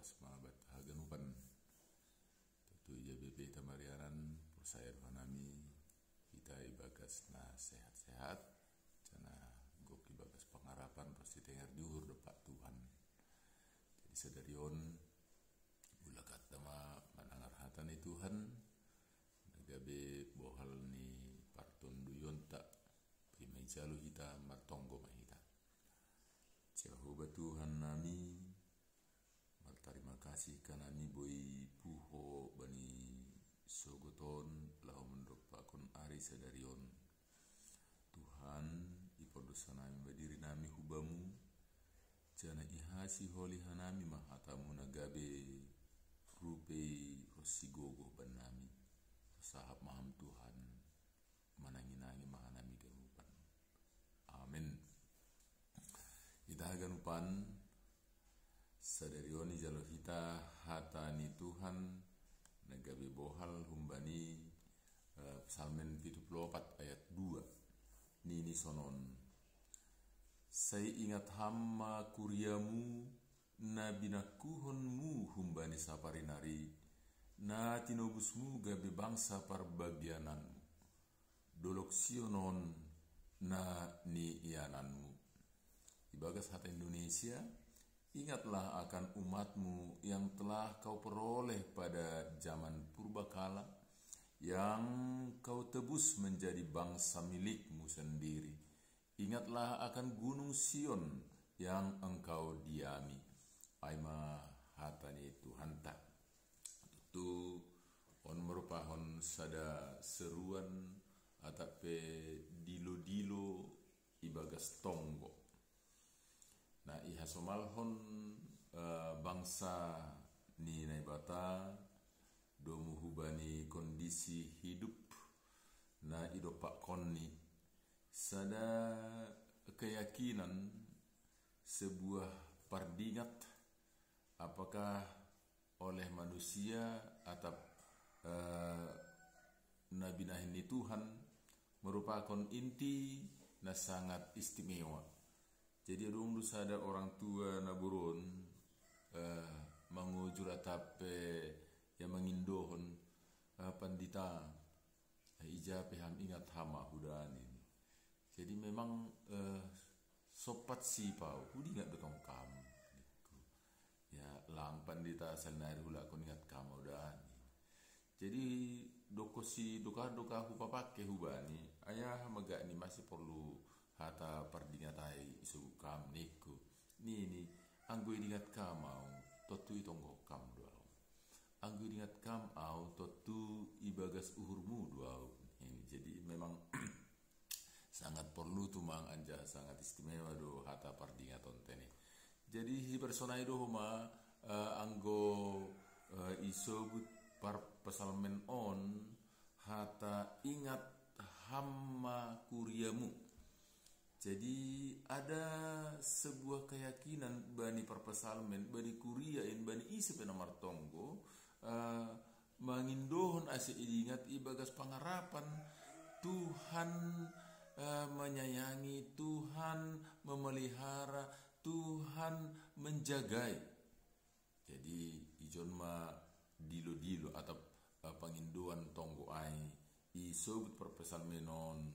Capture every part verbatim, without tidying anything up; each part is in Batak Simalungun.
Semangat haganupan. Tentu ija B P ta marianan, porsaya do hanami hita ibagas na sehat-sehat, jana gok ibagas pangarapan pasti tenger ni uhur do Pak Tuhan. Jadi sadari on, ulakat ma manangar hata ni Tuhan, na gabe bohal ni partonduyonta, pimai jalo hita martonggo ma hita. Jehovah Tuhan nami, martarima kasih hanami boi puho bani sogot on laho mandompakkon ari sadari on. Tuhan, ipordosa nami ma diri nami hu Bamu, jana ihasi holi hanami ma hatamu na gabe rupei ronsi gogoh bannami. Sahap ma Ham Tuhan, manangi-nangi ma hanami ganupan. Amen. Hita haganupan, sadari on ijalo hita hata ni Tuhan na gabe bohal humbani uh, Psalmen pitu puluh opat ayat dua. Nini sonon: Sai ingat Ham ma kuriamu, na binangkuhonmu humbani saparinari, na tinobusmu gabe bangsa parbagiananmu, dolok Sion on na niiananmu. Ibagas hata Indonesia, ingatlah akan umatmu yang telah kau peroleh pada zaman purbakala, yang kau tebus menjadi bangsa milikmu sendiri. Ingatlah akan gunung Sion yang engkau diami. Ai ma hata ni Tuhanta. Tutu on merupakan sada seruan atap pe dilo-dilo ibagas tonggo. Na ihasomalhon uh, bangsa ni Naibata domu hubani kondisi hidup na idompakkonni, sada keyakinan, sebuah pardingat, apakah oleh manusia atap uh, na binahen ni Tuhan, merupakan inti na sangat istimewa. Jadi adong do sada orang tua na boron uh, mangojur atap pe ia mangindohon, uh, pandita, ija pe Ham ingat Ham ma hu da nini. Jadi memang uh, sompat sipau, hudingat do tong Kam, ningku. Ya lang pandita, sannari hulakkon ingat Kam au da nini. Jadi dokosi doka-doka hupapake hubani, ai aha ma gakni, masih porlu hata pardingat ai isobut Kam, ningku. Nini: Anggo idingat Kam au, tontu itonggo Kam do au. Anggo idingat Kam au, tontu ibagas uhurmu do au. Jadi memang sangat porlu tumang anjaha sangat istimewa do hata pardingaton tene. Jadi hipersonai do homa uh, anggo uh, isobut parpsalmen on hata ingat Ham ma kuriamu. Jadi ada sebuah keyakinan bani parpsalmen, bani kuria in, bani ise pe na martonggo, uh, mangindohon ase idingat ibagas pangarapan Tuhan uh, menyayangi, Tuhan memelihara, Tuhan menjagai. Jadi ijon ma dilo-dilo atap uh, pangindoan tonggo ai isobut parpsalmen on.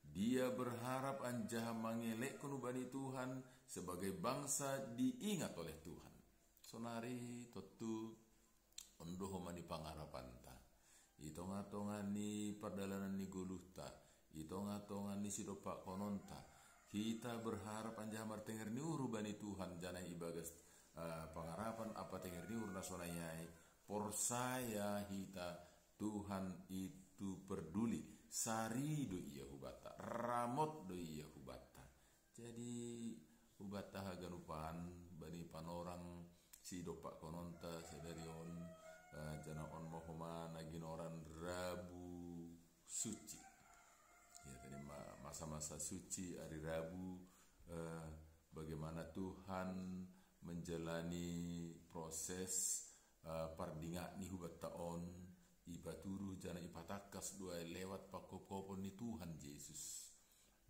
Dia berharap anjaha mangelekkon hubani Tuhan sebagai bangsa diingat oleh Tuhan. Sonari tontu on do homa ni pangarapanta. I tonga-tonga ni pardalanan ni goluhta, i tonga-tonga ni sidompakkononta, hita berharap anjaha martenger ni uhur bani Tuhan, janah ibagas uh, pangarapan ampa tenger ni uhur na sonai ai, porsaya hita Tuhan itu perduli, sari do Ia hubanta, ramot do Ia hubanta. Jadi hubanta haganupan bani panorang sidompakkononta sadari on, uh, janah on ma homa na ginoran Rabu Suci. Ya, tadi masa-masa suci, hari Rabu, uh, bagaimana Tuhan menjalani proses uh, pardingat ni hubanta on, ipatuduh janah ipatangkas do ai lewat panghophopon ni Tuhan Jesus,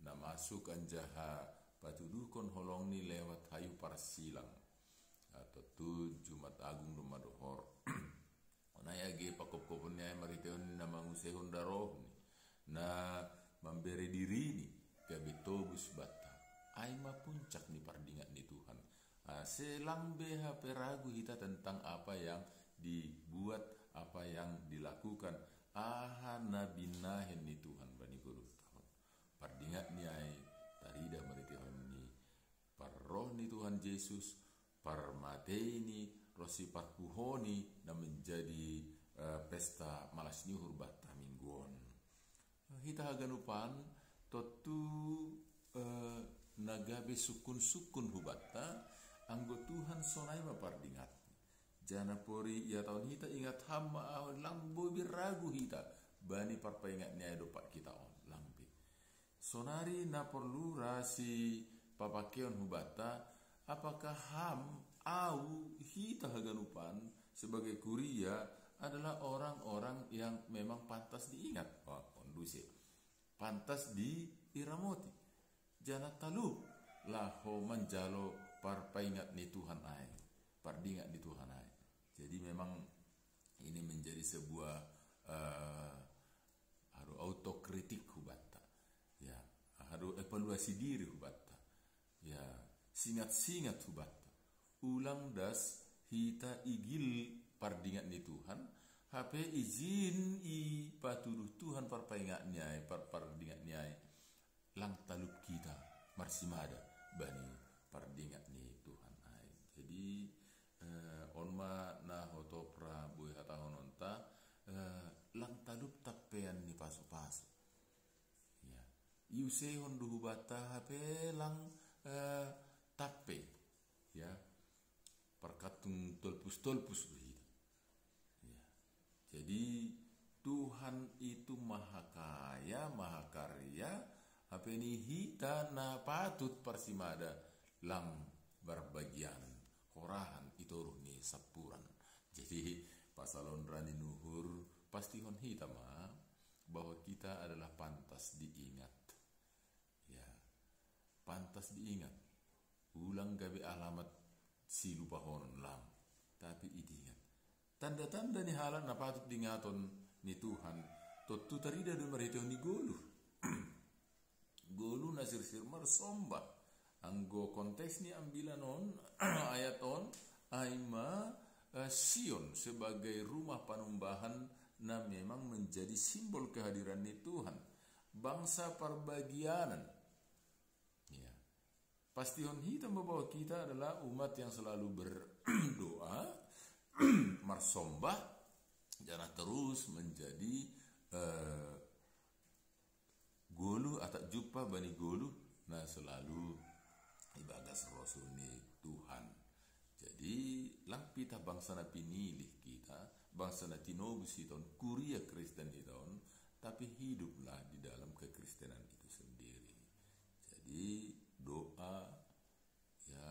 na masuk anjaha patuduhkon holongni lewat hayu parsilang. Tontu Jumat Agung do madohor. Onai age pakopkopon ni ai marhitehon na mangusehon darohni, na mambere dirini gabe tobus banta. Ai ma puncak ni pardingat ni Tuhan. Ah, selang be hape ragu hita tentang apa yang dibuat, apa yang dilakukan, aha na binahen ni Tuhan bani goluh tahun. Pardingat ni ai tarida marhitehon ni parroh ni Tuhan Jesus, parmatei ni, ronsi parpuhoni na menjadi eh, pesta malas ni uhur banta minggu on. Hita haganupan tontu eh, na gabe sukun-sukun hubanta, anggo Tuhan sonai ma pardingat. Jana pori ia taon hita ingat ham ma ahu lang bobi ragu hita bani parpaingat ni ai dompak hita on, lang be. Sonari na porlu rasi papakeion hubanta, apakah ham, au, hita haganupan sebagai kuria adalah orang-orang yang memang pantas diingat. Wah, on duse. Pantas diiramoti. Jana talup laho manjalo parpaingat ni Tuhan ai, pardingat ni Tuhan ai. Jadi memang ini menjadi sebuah eh, haru autokritik hubanta. Ya, haru evaluasi diri hubanta. Ya, singat-singat hubanta. Ulang das hita igil pardingat ni Tuhan, hape ijin i patuduh Tuhan parpaingat ni ai, par pardingat ni ai. Lang talup hita marsimada bani pardingat ni Tuhan ai. Jadi eh, on ma na hotop ra boi hatahononta, eh, lang talup tappean ni pasu-pasu. Ya. Iusehon do hubanta hape lang eh, tappe. Ya. Parkantung tolpus-tolpus do hita. Ya. Jadi Tuhan itu maha kaya, maha karya, hape ni hita na patut parsimada lang barbagian horahan i toruh ni sampuran. Jadi pasal on ra ni uhur pastihon hita ma bahwa kita adalah pantas diingat. Ya, pantas diingat. Ulang gabe alamat silupahonon lang, tapi idingat. Tanda-tanda ni halak na patut diingaton ni Tuhan tontu tarida do marhitehon ni goluh. Goluh na sirsir marsombah. Anggo konteks ni ambilan on, ayat on, ai ma eh, Sion sebagai rumah panumbahan na memang menjadi simbol kehadiran ni Tuhan. Bangsa parbagianan. Ya. Pastihon hita ma bahwa kita adalah umat yang selalu berdoa, marsombah, jana terus menjadi eh, goluh atau jumpa bani goluh na selalu ibagas rosuh ni Tuhan. Jadi lang hita bangsa na pinilih hita, bangsa na tinobus hita on, kuria Kristen hita on, tapi hiduplah di dalam kekristenan itu sendiri. Jadi doa, ya,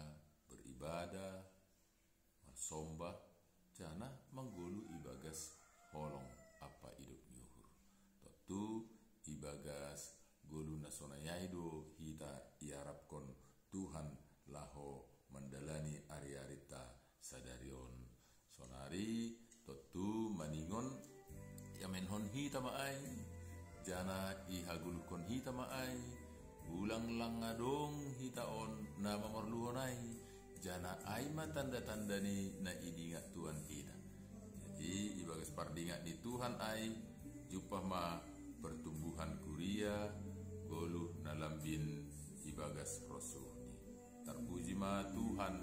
beribadah, marsombah, jana manggoluh ibagas holong ampa idop ni uhur. Tontu ibagas goluh na sonai ai do hita iarapkon Tuhan laho mandalani ari-arinta sadari on. Sonari tontu maningon iamenhon hita ma ai, jana ihagoluhkon hita ma ai, ulang lang adong hita on na mamorluhon ai, jana ai ma tanda-tanda ni na idingat Tuhan hita. Jadi ibagas pardingat ni Tuhan ai, jumpa ma pertumbuhan kuria, goluh na lambin ibagas rosuhni. Tarpuji ma Tuhan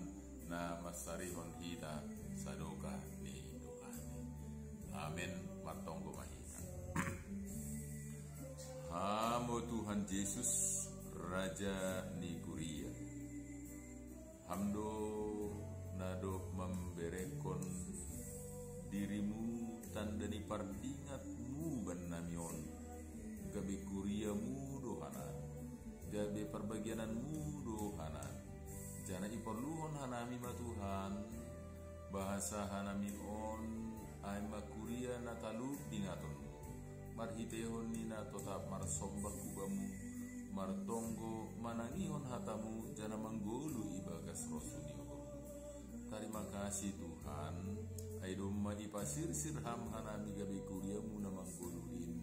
na mansarihon hita sadokah ni dokahni. Amen. Martonggo ma hita. Ham o Tuhan Jesus, Raja ni kuria. Ham do na dob mamberehon dirimu tanda ni pardingatmu bannami on, gabe kuriamu do hanami, gabe parbagiananmu do hanami. Jana iporluhon hanami ma Tuhan, bahasa hanami on ai ma kuria na talup ingatonmu, marhitehon ni na totap marsombah hu Bamu, martonggo manangihon hatamu jana manggoluh ibagas rosuh ni uhurmu. Tarima kasih Tuhan, ai domma ipasirsir Ham hanami gabe kuriamu na manggoluhin,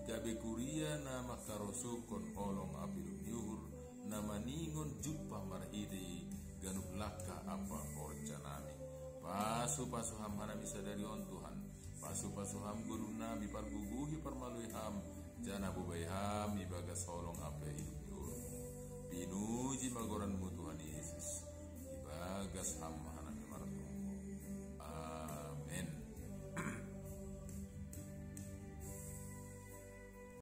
gabe kuria na mangkarosohkon holong ampidum ni uhur, na maningon jumpah marhitei ganup langkah ampa horjanami. Pasu-pasu Ham hanami sadari on Tuhan, pasu-pasu Ham goluhnami, pargogohi parmaloi Ham, janah bobai Ham ibagas holong ampa idum ni uhurmu. Pinu